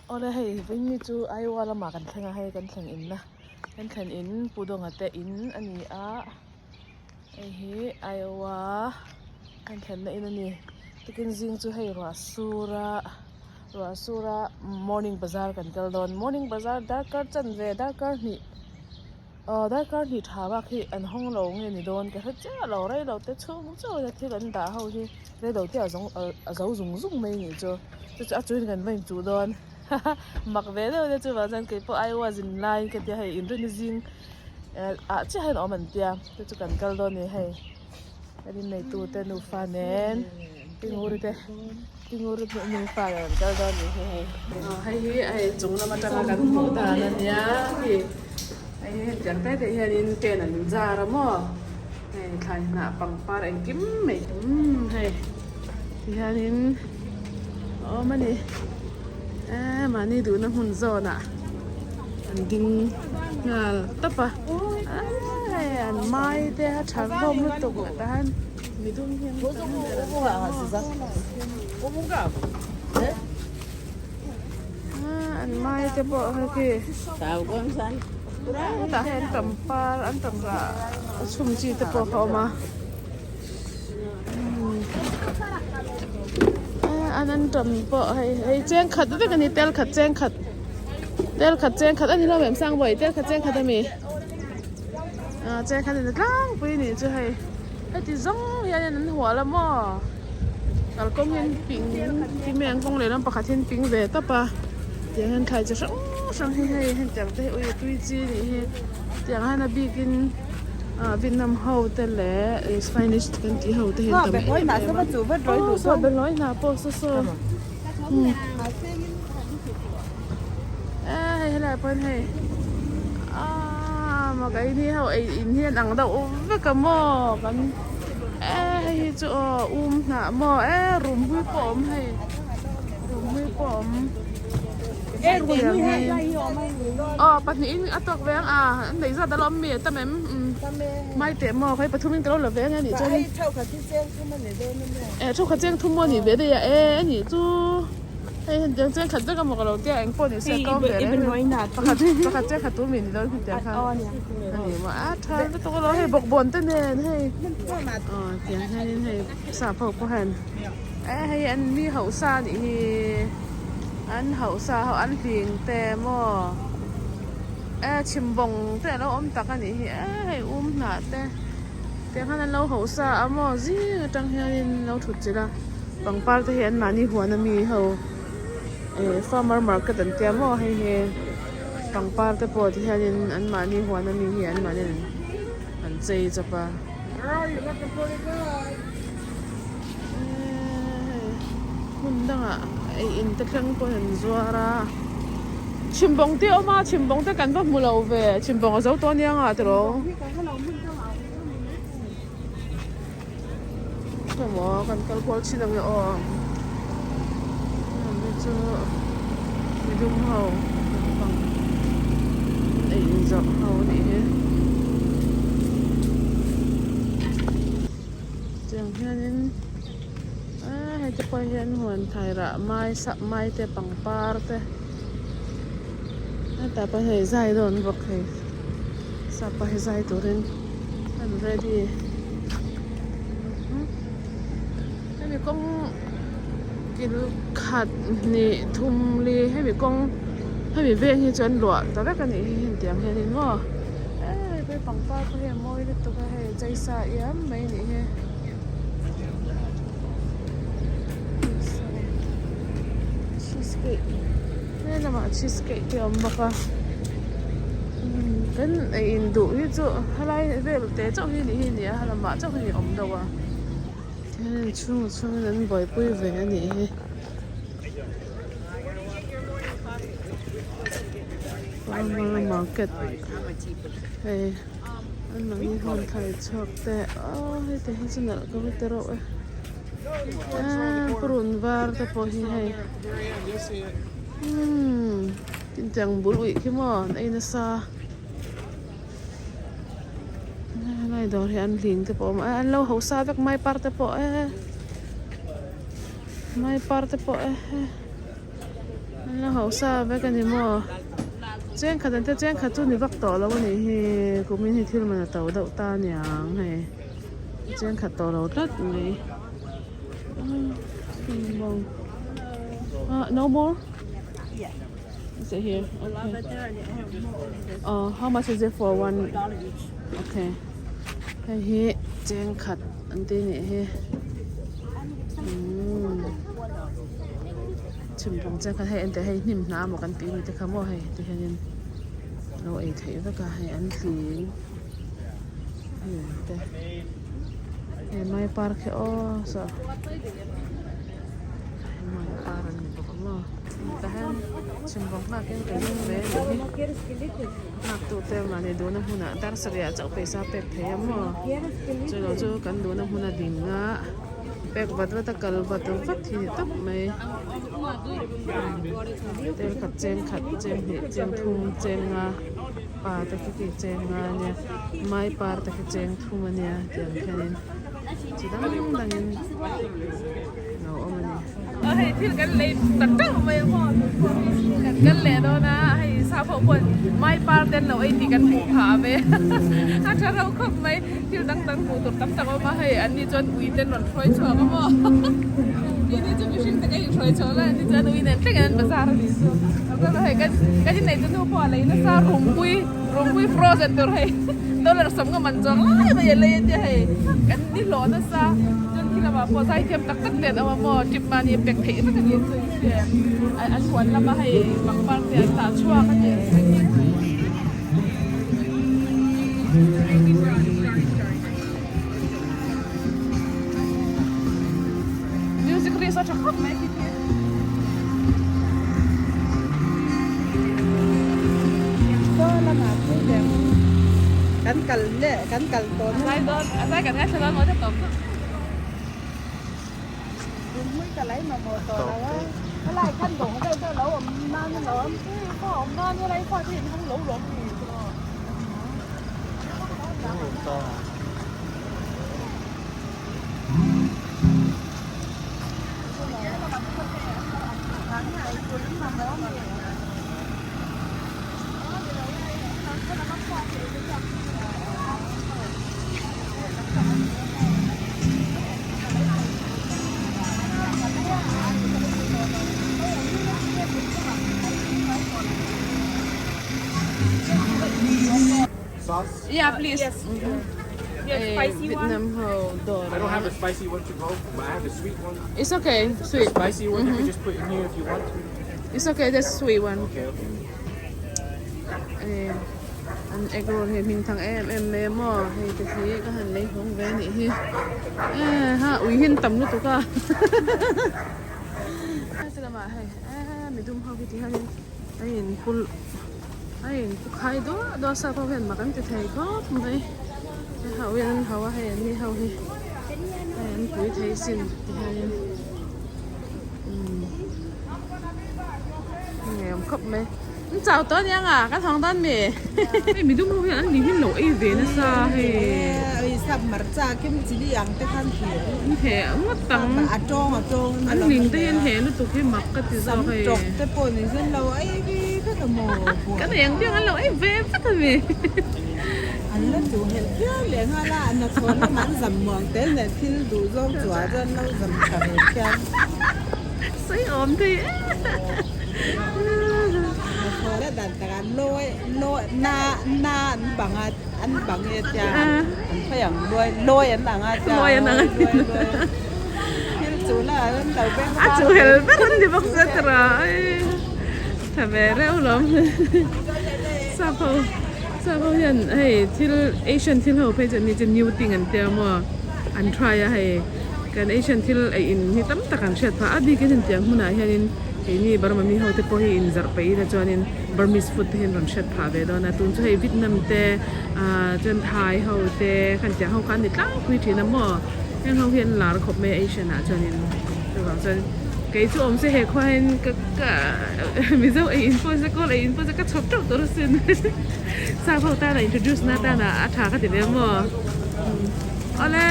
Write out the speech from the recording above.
Awle hei vawiin chu Iowa lamah kan thleng a hei kan thlen in na kan thlen in Pu Dawnga te in a ni a hei hi Iowa kan thlenna in a ni tukin zing chu hei ruah sur a ruah sur a morning bazar kan kal dawn morning bazar darkar chanve darkar hnih. Aw darkar hnih tha bak hi an hawng lo nge ni dawn ka hre chiah lo rei lo te chhung chauh a thil an dah ho hi rei lo te a zawng a zo zung zung mai nih chu chu chu a chuin kan va inchuh dawn haha mak ve deuh te chuvang chuan keipawh Iowa zin laiin ka tia hei inrinna zing ah chiah hian awm an tia chu chu kan kal dawn a ni hei kan inneitu te nufa nen tinguri te. Tingur nufa nen an kal dawn nih hi hei. Aw hei hi hei chung lam atanga kan hmuh dan a nia hei hei hi hetiang te te hianin pen an zar a maw hei thlai hnah pangpar engkim mai umm hei tihianin a awm a ni eee mahni duhna hmun zawnah an ding nghal tawp a eee an mai te a tha hlawm lutuk leh tah hian. An mai te pawh hei khi hetah hian an tam par an tam rah a chhum chi te pawh a awm a an antam pawh hei hei cheng khat vek a ni tel khat cheng khat tel khat cheng khat a ni lo em Sangbawi tel khat cheng khat a mi. Ah cheng khat in a tlangpui anih chu hei heti zawng hian an hual a maw kalkawng hian ping ti mai ang kawng lehlam pakhat hian ping ve tawp a tiang hian thlai chi hrang hrang hi hei hetiang te hi ui tui chi anih hi tiang hian a bikin ah Vietnam ho te leh Spanish kan tih ho te hi an tam em em a aw saw behlawi hnah pawh saw saw Eee hei helaiah pawhin hei aaa maw keini ho ei in hi an ang deuh vek a maw kan eee hei hi chu aw um hnah maw eee rum hlui pawh a awm hei rum hlui pawh a awm aw pahnihin a tawk ve ang a an nei zat alawm mi a tam em mai teh maw hei pathumin ka lo la ve ang anih chuan eh thukhat cheng thum maw a nih ve daih a eee a nih chu. Hei hei tiang cheng khat vek a maw ka lo tia eng pawh ni se a kawm ve reng reng pakhat pakhat cheng khat tur mi ni dawn khi tiang khan a ni maw a tha lutuk alawm hei bawkbawn te nen hei aw tiang hianin hei sap ho pawh hian e hei an mi hausa a nih hi an hausa ho an hling te maw e chhimbawng te alo awm tak a nih hi e hei um hnah te tiang hian an lo hausa a maw zing atang hianin lo thut chilh a. Pangpar te hi an mahni huan ami ho eh farmer market an tia maw hei hi pangpar te pawh ti hianin an mahni huan ami hi an mahni an chei chawp a eee hei hmun dangah ei in te thleng pawh an zuar a chhimbawng te a awm a chhimbawng te kan va hmu lo ve chhimbawng a zo tawh ania nga tiraw. Emaw kan kal kual chin ang e aw hemi chu midum ho naupang ei in zawrh ho a nih hi tiang hianin eee hei te pawh hian huan thai rah mai sap mai te pangpar te hetah pawh hei zai dawn bawk hei sap pawh hi zai turin. An ready hemi kawng kil khat hnih thum li hemi kawng hemi veng hi chu an luah ta vek a nih hi hetiang hian in maw eh hei pangpar pawh hi a mawi lutuk a hei chaisa iam mai a nih hi cheese cake he lamah cheese cake te a awm bawk a. Kan ei in duh hi chu helai vel te chauh hi nih hi a ni a lamah chauh hi a awm deuh a heng chhungah chhungin an buaipui ve a nih hi farmer market hei an mahni huan thlai chhuak te aww hei te hi chu nalh ka va ti reuh e eee purun var te pawh hi hei umm. Tintiang bul uih khi maw an ei nasa helai dawr hi an hling te pawh a awm a an lo hausa vek mai par te pawh e mai par te pawh e. An lo hausa vek a ni maw? Cheng khat an tia cheng khat chu ni vak tawh lo a nih hi kumin hi thil man a to deuh ta aniang hei cheng khat tawh lo tlat mai ah no more is it here okay oh how much is it for one okay hei hi cheng khat an ti nih hi umm. Chhimphawng chiang khan hei enteh hei hnim hna maw kan tih mi te kha maw hei ti hianin lo ei theih vek a hei an tling hnim te hei mai par khi aw saw hei mai par an ni bawk a maw tah hian chhimphawng nghak in ka ring ve a nih hi nghak tu te mahni duhna hmunah dar sarih ah chauh pawisa pek thei a maw chulo chu kan duhna hmun a ding a. Pek vat vat a kal vat vat hi ni tawp mai tel khat cheng khat cheng hnih cheng thum cheng nga pa te khi khi cheng nga ania mai par te khi cheng thum ania tiang khianin chi dang dangin a lo awm a ni. Aw hei thil kan lei tak tak mai a maw kan kal leh dawn a hei sap ho pawh mai par te an lo ei tih kan hmuh phah ve a tha reuh khawp mai. Thil dang dang hmuh tur tam tak a awm a, hei an ni chuan ui te an rawn hruai chhuak a maw tih chu mihring te ka inhruai chhuah lai an ni chuan ui nen thlengin an bazar a nih chu hei kan kan inneih tu nu pawh a lei nasa rumpui rumpui frozen tur hei dollar sawmnga man chuang lai mai a lei a tia hei kan ni hlawh nasa chuan khi lamah pawh zaithiam tak tak te an awm a maw trip mahni pek theih vek a ni chu an huan lama hei pangpar te an tah chhuak a ni. Music ri saw tha khawp mai khi khi. Saw lamah chu lem kan kal leh kan kal tawn a. Zai dawn a zai kan ngaithla dawn maw te tawp tawp. Runhmui ka lei mamawh tawh lo a, helai khan dawng deuh deuh lo awm nan a lawm. Fa awm nan helai fa te in hawng lo lawm ni tawh. Yeah, please. Yes. Eh, spicy one? Vietnam ho dawr I don't have a spicy one to go, but I have a sweet one. It's okay, sweet. Spicy one you can just put in here if you want to. It's okay, that's sweet one. Okay, okay. Eh, an egg roll hi hming thang em em mai a maw hei te hi ka han lei hlawm ve anih hi eh ha ui hi an tam lutuk a heti lamah hei eh midum ho hi ti hianin a in pul a in pu khai duah duah a sap ho hian mak an ti thei khawp mai he ho hian an hau a hei an ni ho hi hei an pui thei sin ti hianin umm ngeiawm khawp mai. An chau tawh aniang a, ka thawng dawn mi. Hei midum ho hian an ni hi lo ei ve nasa hei. Ui sap hmarcha kim chili ang te khan heh. An heh ngawt ang. A tawng a tawng. An ning te hi an heh lutuk hi mak ka ti zawk hei. Sam tawk te pawh ni zen lo ei ve vek a maw. Kan ei ang piang an lo ei ve vek a mi. An la duh helh phian leh nghal a, an a chhawn lamah an zam muang tel nen thil duh zawng chhuah chuan lo zam tha ve phian. Sawi awm thei e. Hawla dan tak an lawi lawi na na an bang a an bang e tia an phei ang lawi lawi an ang a tia Lawi an ang a lawi lawi thil chu la an lo beng A chu hel ber an ni bawk sia tira ai tha ve reuh lawm sap ho sap ho hian hei thil Asian thil ho phei chuan ni chu new thing an tia maw an try a hei kan Asian thil ei in hi tam tak an hriat phah a bikin hetiang hmunah hianin Keini Burma mi ho te pawh hi inzarh peih ila chuanin Burmese food te hi an rawn hriat phah ve dawn a, tun chu hei Vietnam te ahh chuan Thai ho te khan tiang ho kha an ni tlangpui thin a maw, heng ho hi an lar khawp mai a Asian ah chuanin chuvang chuan kei chu awm se he khua hian ka ka Mizo ei in pawh se kawl ei in pawh se ka chhawp teuh tur asin sap ho tana introduce na atana a tha ka ti ve maw awle.